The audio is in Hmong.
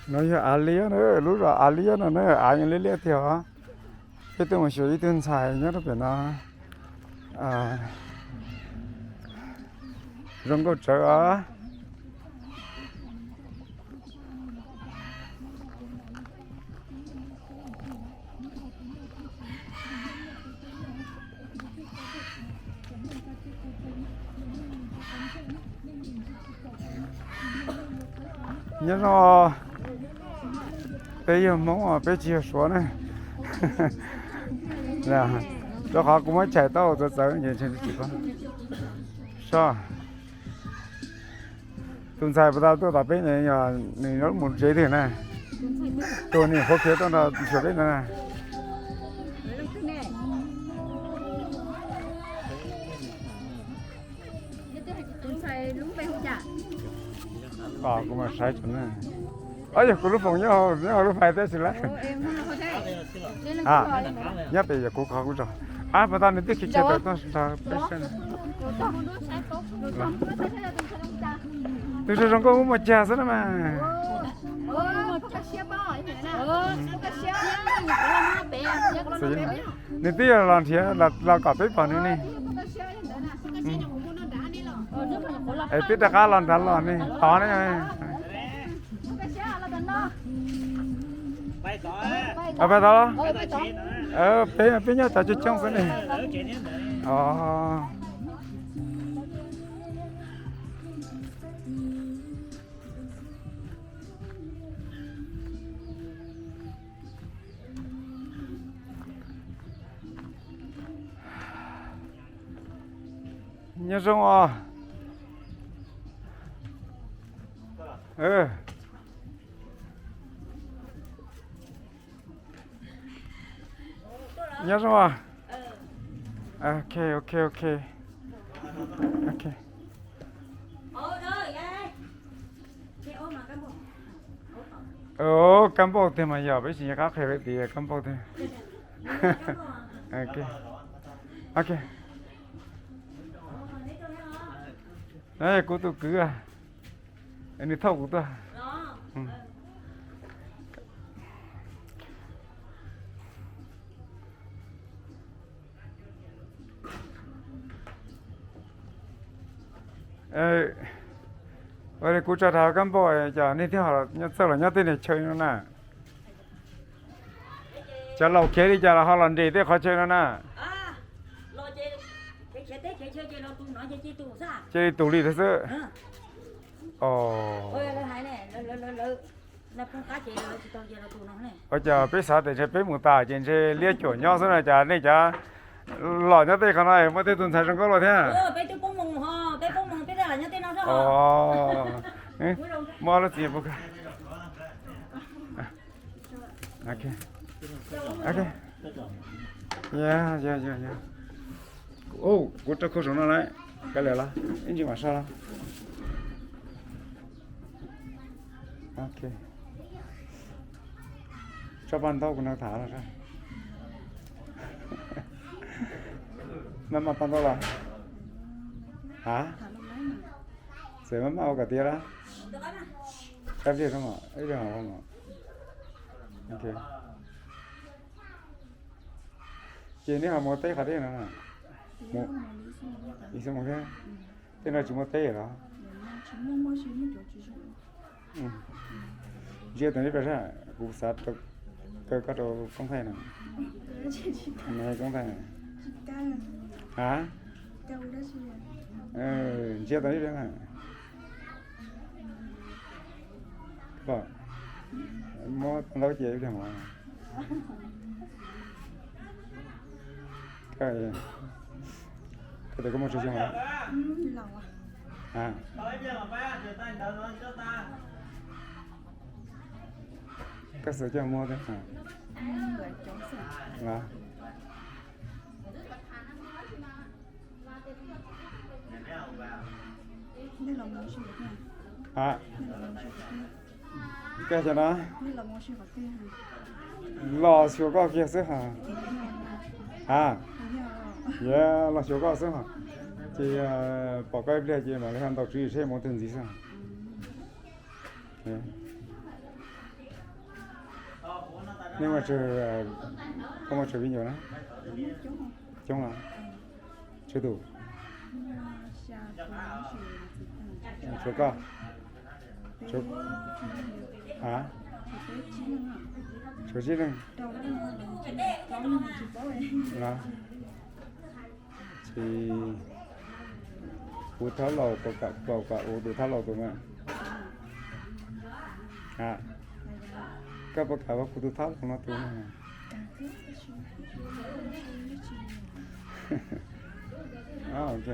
No yog av liab na, lub zos av liab no na, av yeej liab liab tiag os. Peb tuaj mus xyuas ib tug ntxhais nyob rau pem no. Zoo nkauj tsawv os. Nyob zoo, peb yog Hmoob os, peb tsis yog Suav na. Rau qhov kuv muab chais tau txawv txawv es tsis paub. Soj, tus ntxhais puas tau tuaj tom peb ne, yog nws lub mus tsev twg na? Tus niam qhuav khiav tuaj nrog xyuas peb ntawd na. Kuv mam saib tso na. Yog kuv lub foos nyob hauv lub fais tab sis lawm. Nyob pem yog kuv qhov kuv tso. Ab, puas tau nws twb khiav khiav tawm tuaj nrog peb saib. Tus zoo zoo nkauj muaj muaj cag xwb na mas. Nws twb yog los nrhiav los kom peb pom nws ne. Es twb rov qab los nrad los ne, tod ne. Pais tod los? Peb, peb nyob tod coob coob xwb ne. Nyob zoo os. Nyob zoo os. Ok, ok, ok. Ok. Kab npauj tiag mas yog peb tsis nco qab qhia peb tias kab npauj tiag. Ok. Kuv tus kwv, nws thauj kuv tuaj. Ua li kuv tso rau kab npauj, cas nej thiaj nyob txawj los nyob tej niag chaw no na? Cov laus khiav li cas los ho los nres tej qhov chaw no na? Cia li tus li xwb. Ua cas peb xav tias ntshe peb mus tas ces ntshe liab cuam nyob xwb na, cas nej cov los nyob tej qhov no muaj tej tus ntxhais zoo nkauj luaj thiab. Muab lub txiv Kuv rau khau saum no lawm, kav liam los ib ntsis mam soj los. Tso paj ntaub kuv nrog tham los. Maj maj paj ntaub los? Ha? Txawm maj maj ua kom tiav lawm. Kab pliag zoo os, ib pliag mam ua. Ces neb ho mus teb qhov twg no? Ib xyoos thiab. Tej no tsis muaj teb los? Ntsia tom ib pliag saib, kuv xav kaw koj rau koob thaij no. Koob thaij no. Ha? Ntsia tom ib pliag na. Muab ntaub cia ib pliag mas. Koj tias koj muaj tsawg xyoo lawm? Koj xav coj muab thiab los? Koj xyov no, los xyuas koj kiag xwb hos. Ha, los xyuas koj xwb hos. Ces pom koj ib pliag ces mam li ho ntaus tswv yim seb mus twg ntxiv xwb. Nej muaj tsawg, koj muaj tsawg viv ncaus na? Coob los? Tsawg tus? Tshuav koj? A, tshuav tsib leeg los? Ces kuv thab laus puas kam, puas kam ua tus thab laus tus na? A, koj puas kam ua kuv tus thab laus no tus na? Ok.